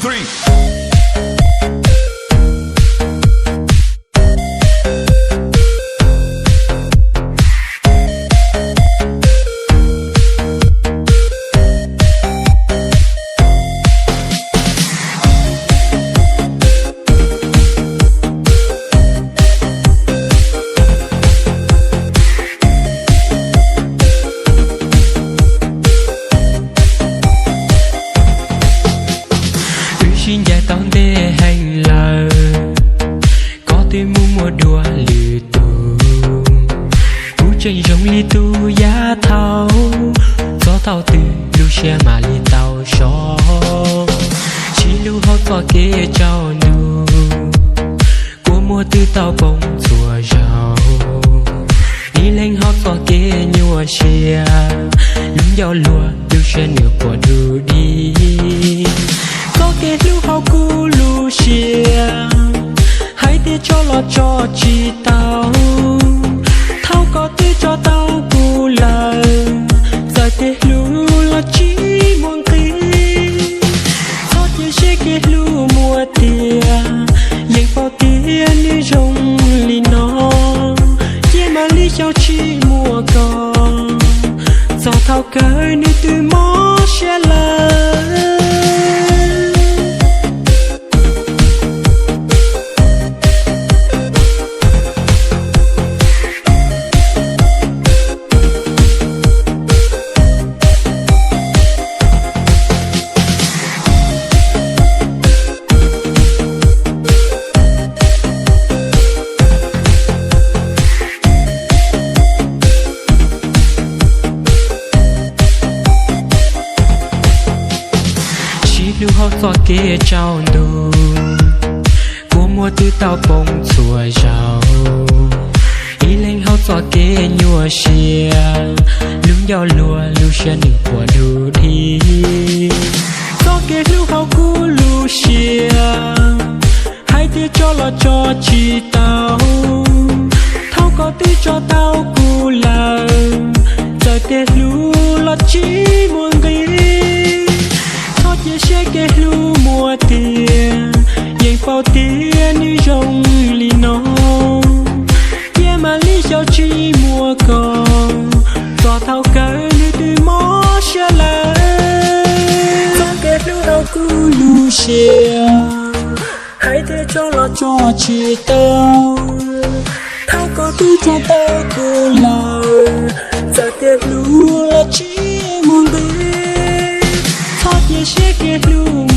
Wb sib ncaim tau ntev heev lawm, koj twb mus muaj dua lwm tus. Kuv tseem zoo li tus yav thaud, txog thaum twg lub siab mam li tau so. Sib hlub hauv txoj kev tsaus ntuj, kua muag twb tau poob txhua zaus. Ib leeg hauv txoj kev nyuaj siab, lub ncauj luag lub siab nws quaj du dig. Txoj kev hlub hauv kuv lub siab, hais tias tso los tso tsis tau. Thaum koj twb tso tau kuv lawm, txawm tias hlub los tsis muaj nqis. Txhob cia siab kev hlub muaj tiag, yeej paub tias nws zoo li no. Cia mam li xyaum tsis muaj koj, txog thaum kawg nws twb mob siab lawm. Sib hlub hauv txoj kev tsaus ntuj, kua muag twb tau poob txhua zaus. Ib leeg hauv txoj kev nyuaj siab, lub ncauj luag lub siab nws quaj du dig. Txoj kev hlub hauv kuv lub siab, hais tias tso los tso tsis tau. Thaum koj twb tso tau kuv lawm, txawm tias hlub los tsis muaj nqis. Txhob cia siab kev hlub muaj tiag, yeej paub tias nws zoo li no. Cia mam li xyaum tsis muaj koj, txog thaum kawg nws twb mob siab lawm. Txoj kev hlub hauv kuv lub siab, hais tias tso los tso tsis tau. Thaum koj twb tso tau kuv lawm, txawm tias hlub los tsis muaj nqis. Txhob cia siab kev hlub